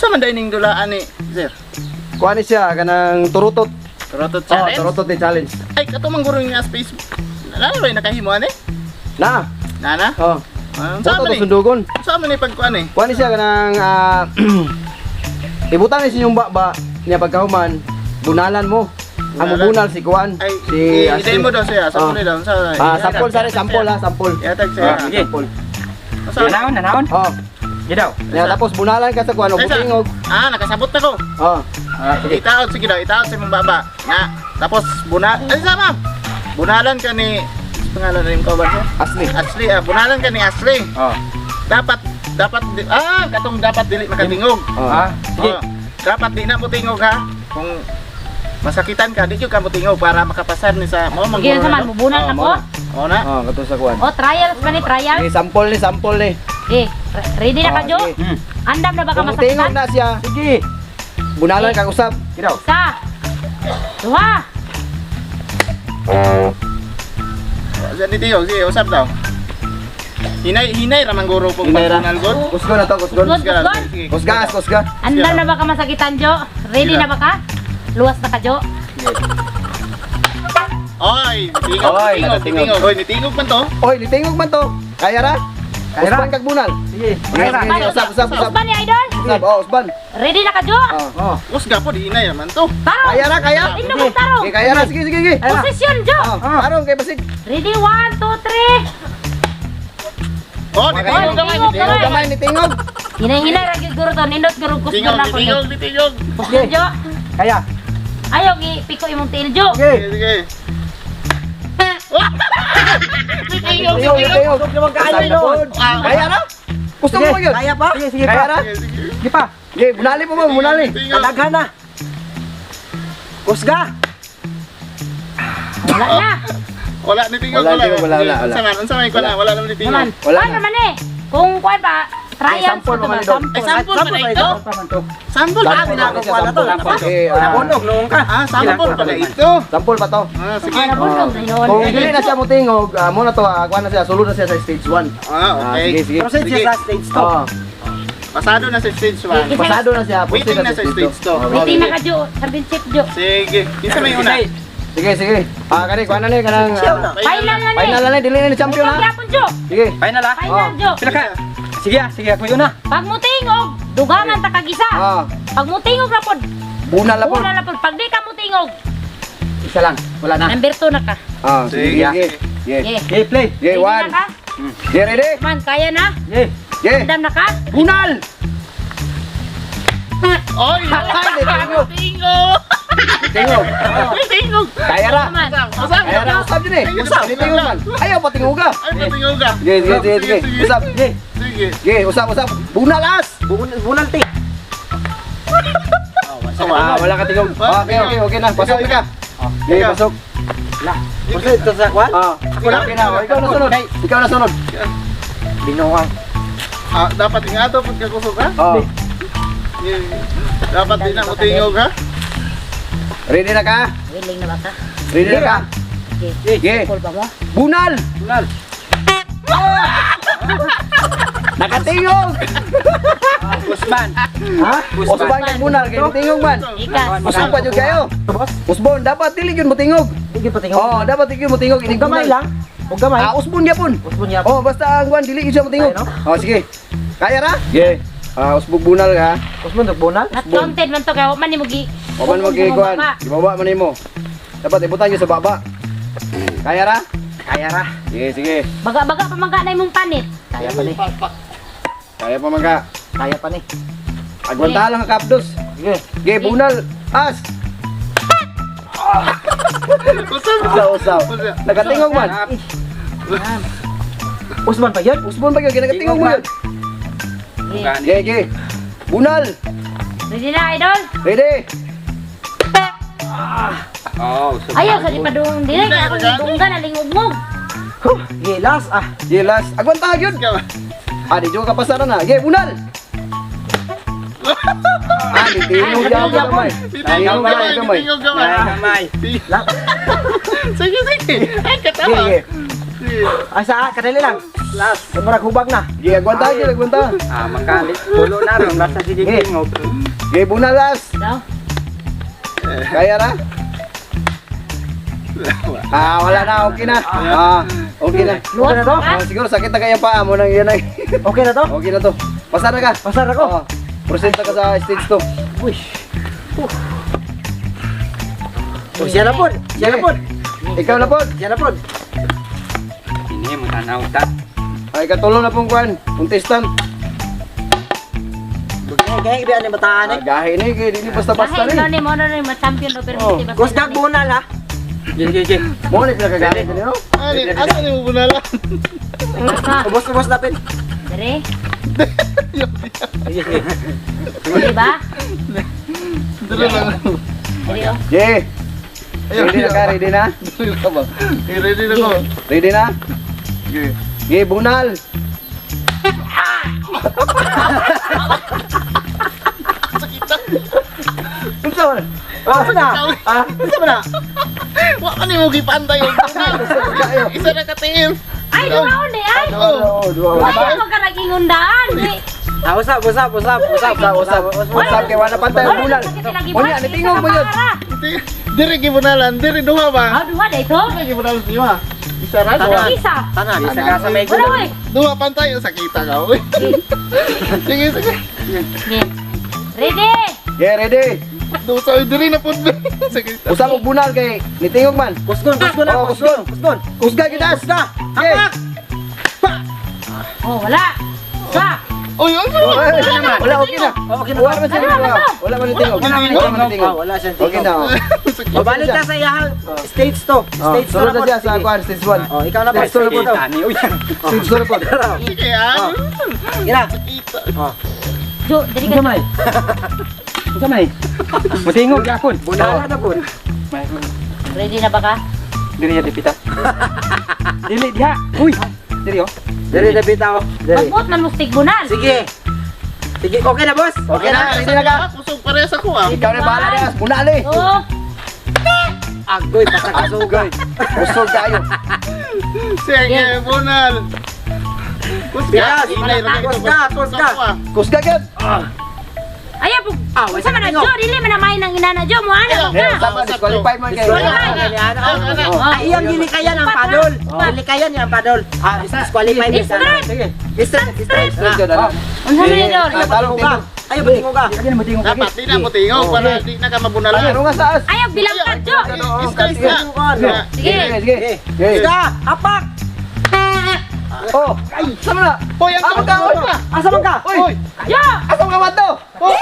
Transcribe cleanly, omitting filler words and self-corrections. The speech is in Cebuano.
Unsa man day ning dulaan ni sir? Kuha ni siya kanang turutot. Turotot Oh, challenge. turutot ni challenge. Ay, kato man guro nga space. Nana ba nakahimo ani? Na. Nana? Oh. Unsa Unsa man to ni? sundugon? Unsa man ni pagkuan eh? Kuha ni siya kanang ibutan ni sinyong ba niya pagkahuman, bunalan mo. Ang Bunalan. mubunal si Kuan. Ay, si si i-demo daw siya. Oh. Sample daw. Unsa? Ah, sampol sare, sampol ha, sampol. Ihatag siya. Ah, Sige. sampol. Unsa? Nanahon, nanahon. Oh, Sige daw. niya tapos bunalan ka sa kuan, Ay, sa- butingog. Ah, nakasabot na ko. Oh. Ah, sige. Itaot sige daw, itaot sa imong baba. Na, tapos buna ay sama. Bunalan ka ni pangalan na ko ba siya? Asli. Ashley, ah, bunalan ka ni Ashley. Oh. Dapat dapat katong dapat dili makatingog. Oh. Ah, sige. Oh, dapat di na mo tingog ha. Kung masakitan ka, di gyud ka mo tingog para makapasar ni sa mo Sige na man, mubunan Oh, ako. mo na. Oh na. Oh, kato sa kuan. Oh, trials pa ni trials. Sige, sampol ni, sampol ni. Eh, ready na ka, Oh, Jo? sige. Andam na ba ka Kung tingog masakitan? na siya, Sige. bunalan kag usab. Sige daw. Isa. Duha. Sa ni tingog, sige, usap daw. Hinay hinay ra man guro pag Hinay ra. bunal god. Kusgon na to, kusgon. Kusgon. Sige, Kusga, kusga. Andam na ba ka masakitan, Jo? Ready Sige. na ba ka? Luwas na ka, Jo? Oy, tingog, Oy, tingog, nakatingog. tingog. Oy, nitingog man to. Oy, nitingog man to. Kaya ra? Kaya ra. Usban kag bunal. Sige. Sige, sige, sige, usab, usab, usab. Usban ni Idol? Usab, oh, usban. Ready na ka, Jo? Oh. Oh. Kusga po di hinay ra man to. Tarong! Kaya ra, kaya. Tingnan mo, tarong! Sige, kaya ra, sige, sige, sige. Posisyon, Jo! Oh, tarong kay basig. Ready, one, two, three! Oh, nitingog gamay, Nitingog nitingog Tingog gamay. gamay, nitingog. Hinay-hinay, ra gyud guro to. Nindot guro kusgon Tingog, na ko. nitingog, nitingog. Kusgon, Jo. Kaya. Ayaw, gipiko imong tiil, Jo. Sige. Sige, sige. Nitingog, Nitingog, nitingog. nitingog. Kaya Usab na pod. Kaya ra? Gusto mo yun? Kaya pa? Sige, sige Kaya pa. ra? Sige, sige. Sige pa. Sige, bunali po mo, bunali. Nitingog. Kadaghan na. Kusga. Wala na. Wala nitingog, Wala, nitingog, wala, wala, wala. Unsa man wala, wala naman nitingog. Naman. Wala Wala na. naman eh. Kung kuan ba, trials sample pa to pa ba? man ito. Ay, sample pa na ito. Pa man to. Sample pa Sample na pa siya, sample. Sige, Nabunog noong ka. Ah, sample pa na ito. sample pa to. Ah, sige. Ah, nabulong na yun. Kung dili na siya motingog, mo na to, kuha na siya, sulod na siya sa stage 1. Ah, okay. Sige, sige. Proceed siya Sige. sa stage 2. Oh, Pasado na sa stage 1. pasado na siya, proceed Waiting na sa stage 2. Oh, Waiting na ka, Jo. Championship, Jo. Sige. Kinsa may una? Sige, sige. Ah, kani kuha na ni kanang Final na ni. final na ni, dili na ni champion Ikaw ha. gyapon, Jo. Sige. Final ah. Final, Jo. Pila ka? Sige ah, sige ako yun ah. Pag mutingog, dugangan ta kag isa. Ah, Pag mutingog na pod, bunal na po. una na pod. Pag di ka mutingog, Isa lang. Wala na. number 2 na ka. Ah, sige, Sige. sige. Sige. Okay. Okay, play. Sige, Ready one. na ka? Sige, ready? Man, kaya na? Yeah. Sige. Andam na ka? Bunal! Oy, Ay, nitingog. nitingog. Nitingog. Nitingog. Kaya ra. Man. Usap. Kaya ra usab yun eh. Usab. Nitingog man. Ayaw patinguga. Ay, patingog ka. Sige, sige, sige, sige. Usab. Yeah. Sige. Sige, usab, usab. Bunal as. Bunal ti. Ah, wala ka tingog. Okay, okay, okay na. Pasok na ka. Sige, pasok. La. Proceed to sa kwan. Ah, okay na. Oh, Ikaw na sunod. Ikaw na sunod. Binuang. Ah, dapat ingato pagkakusog ha. Oh, Dapat di na mutingog ha. ready na ka? Willing na ba ka? Ready na ka? Okay. Sige. Full ba mo? Bunal! Bunal. Nakatingog! Usman. Ha? Usban kay bunal kay nitingog man. Ikas. Usog pa jud kayo. Boss, Usbon dapat dili gyud motingog. sige patingog. Oh, dapat dili gyud motingog inig Ug gamay bunal. lang. Ug gamay. Ah, usbon gyapon. Usbon gyapon. Oh, basta ang kuan dili gyud siya motingog. Ay, no? Oh, sige. Kaya ra? Sige. Ah, usbog bunal ka. Usbon ug bunal. Not counted man to kay wa man nimo gi. O man mo gikuan. Ibaba man nimo. Dapat ibutan gyud sa baba. Kaya ra? Kaya ra. Sige, sige. Baga-baga pa man ka na imong panit. Kaya pa ni. Kaya pa man ka. Kaya pa ni. Agwanta lang ang kapdos. Sige. Sige, bunal. As. Usap. Usaw, usaw. Nakatingog man. Usman pa yun? Usbon ba gyud? Nakatingog man. Okay. Sige, sige. Bunal. Ready na, idol? Ready? Ayaw sa di pa dung dili kay akong gidunggan na lingugmog. Huh, gilas ah. Sige, last. Agwanta gyud. Ah, di jud ka pasara na. Sige, bunal. Ah, di tingog gyapon gamay. Nitingog Tingog gamay, gamay. nitingog gamay. Gamay. Sige, sige. Ay, Sige, katawa. sige. Sige. Ay sa kadali lang. Last. Murag hubag na. Gi, agwanta, gi, agwanta. Ah, mangkali. Pulo na ron basta sige tingog. Gi, bunalas. Daw. Kaya na? Ah, wala na, okay na. Ah, okay na. Okay na to? Ah, siguro sakit na kaya paa mo nang yan ay. Okay na to? Okay na to. Pasar na ka. Pasar ako. Oo. Proceed na ka sa stage 2. Uy. Oh, siya na po. Siya na po. Ikaw na po. Siya na po. Ini mo tanaw ta. Ay, katulong na pong kuan. Contestant. Kaya kaya ni bataan Ah, eh. gahi ni, kay dili basta-basta Kahit ni. no ni mo na ni ma-champion do pero Oh. basta. Kusgag bunal ha. Sige, sige, sige. Mo ni pinakagahi ni no? Ani, asa ni mo bunalan? Ah, Ubos ubos na pin. Dire. Sige, sige. Di ba? Dili lang. Dire oh. Ye. Ready na ka, ready na? Dili na ba? Eh, ready na ko. Ready na? Sige. Ye, bunal. Unsa man? Ah, na. Ah, unsa man na? Wa ka ni mo gipantay og bunal. Isa na ka tiil. Ay, duhaon di ay. Oh, duha. Wala mo ka nag-ingon daan. Di. Ah, usap, usap, usap, usap, Usap, usap. Usap kay wala pantay ang bunal. Unya, nitingog mo yun. Diri gibunalan, diri duha ba? Ah, duha dai to. Diri gibunalan siya. Isa ra duha. Isa. Tanan. Isa ka sa may Wala oy. Duha pantay sakita ka. Uy. Sige, sige. Sige. Ready? Ye, ready. Dusa diri na pud. Sige. Usap og bunal kay nitingog man. Kusgon, kusgon na, Oh, kusgon, kusgon. Kusga gyud as. Kusga. Ye. Hapak. Oh, wala. Sa. Uy, ano? Wala, wala, okay na. Oh, okay na. Wala man siya Wala man nitingog. to. Wala man nitingog. Wala man Wala man nitingog. Ah, wala siyang Okay tingog. na. oh. Babalik na sa iyahang stage 2. Oh, Stage 2 sunod na na po. siya sa kuan stage 1. Oh, ikaw na po. Stage 2 na po to. Tani, uy. Stage 2 na po. Sige, ah. Sige na. Sakita. Oh. Jo, diri ka. Unsa may? Unsa may? Mutingog gyapon. Bunala na po. Ready na ba ka? Diri ya dipita. Dili diha. Uy. Diri oh. Diri na bitaw. Diri. Magbuot man mo stig bunal. Sige. Sige, okay na boss. Okay na, ready na ka. Kusog parehas ako ah. Ikaw na bahala na, bunal eh. Oh, Agoy, pasagasuga. Agoy. Kusog kayo. Sige, bunal. Kusga. Yes, Inay ra kayo. kusga, kusga. Ako, ah. Kusga gyud. Ay, po. Ah, wala Unsa man na tingog. Jo, dili man na may nang inana Jo, mo ana Eh, ka. usap disqualify man kayo. Ah, Oh. iyang gilikayan ang padol. Gilikayan ang padol. Ah, disqualify mo sana. Straight. Sige. Straight, straight. Straight gyud ana. Unsa man ni Dol? Ah, talong Ka. tingog. Ayo, batingo ka. Kaya mo tingog. Dapat di na mo tingog para di na ka mabunalan. Ano nga sa as? Ayaw bilang ka Jo. Iska, iska. Sige. Sige, sige. Sige. Kusga, hapak. Oh, ay, sama na. Hoy, ang Asa ka? kamot ka. Asa man ka? Uy, Jo. asa ka man to? Oh.